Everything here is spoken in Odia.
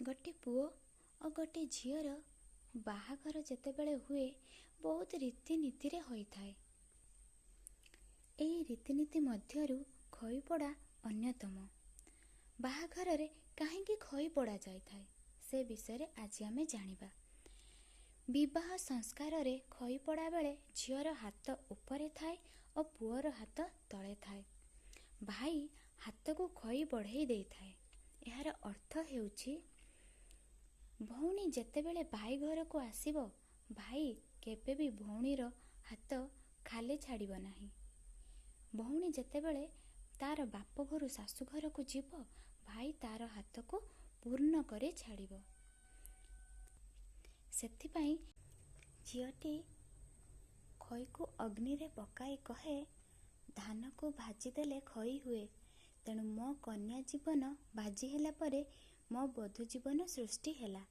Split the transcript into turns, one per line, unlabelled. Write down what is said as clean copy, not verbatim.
ଗୋଟେ ପୁଅ ଓ ଗୋଟେ ଝିଅର ବାହାଘର ଯେତେବେଳେ ହୁଏ, ବହୁତ ରୀତିନୀତିରେ ହୋଇଥାଏ। ଏହି ରୀତିନୀତି ମଧ୍ୟରୁ ଖଇପୋଡ଼ା ଅନ୍ୟତମ। ବାହାଘରରେ କାହିଁକି ଖଇ ପୋଡ଼ା ଯାଇଥାଏ, ସେ ବିଷୟରେ ଆଜି ଆମେ ଜାଣିବା। ବିବାହ ସଂସ୍କାରରେ ଖଇ ପୋଡ଼ା ବେଳେ ଝିଅର ହାତ ଉପରେ ଥାଏ ଓ ପୁଅର ହାତ ତଳେ ଥାଏ। ଭାଇ ହାତକୁ ଖଇ ବଢ଼େଇ ଦେଇଥାଏ। ଏହାର ଅର୍ଥ ହେଉଛି, ଭଉଣୀ ଯେତେବେଳେ ଭାଇ ଘରକୁ ଆସିବ, ଭାଇ କେବେ ବି ଭଉଣୀର ହାତ ଖାଲି ଛାଡ଼ିବ ନାହିଁ। ଭଉଣୀ ଯେତେବେଳେ ତାର ବାପ ଘରୁ ଶାଶୁ ଘରକୁ ଯିବ, ଭାଇ ତାର ହାତକୁ ପୂର୍ଣ୍ଣ କରି ଛାଡ଼ିବ। ସେଥିପାଇଁ ଝିଅଟି ଖଇକୁ ଅଗ୍ନିରେ ପକାଇ କହେ, ଧାନକୁ ଭାଜିଦେଲେ ଖଇ ହୁଏ, ତେଣୁ ମୋ କନ୍ୟା ଜୀବନ ଭାଜି ହେଲା ପରେ ମୋ ବଧୂ ଜୀବନ ସୃଷ୍ଟି ହେଲା।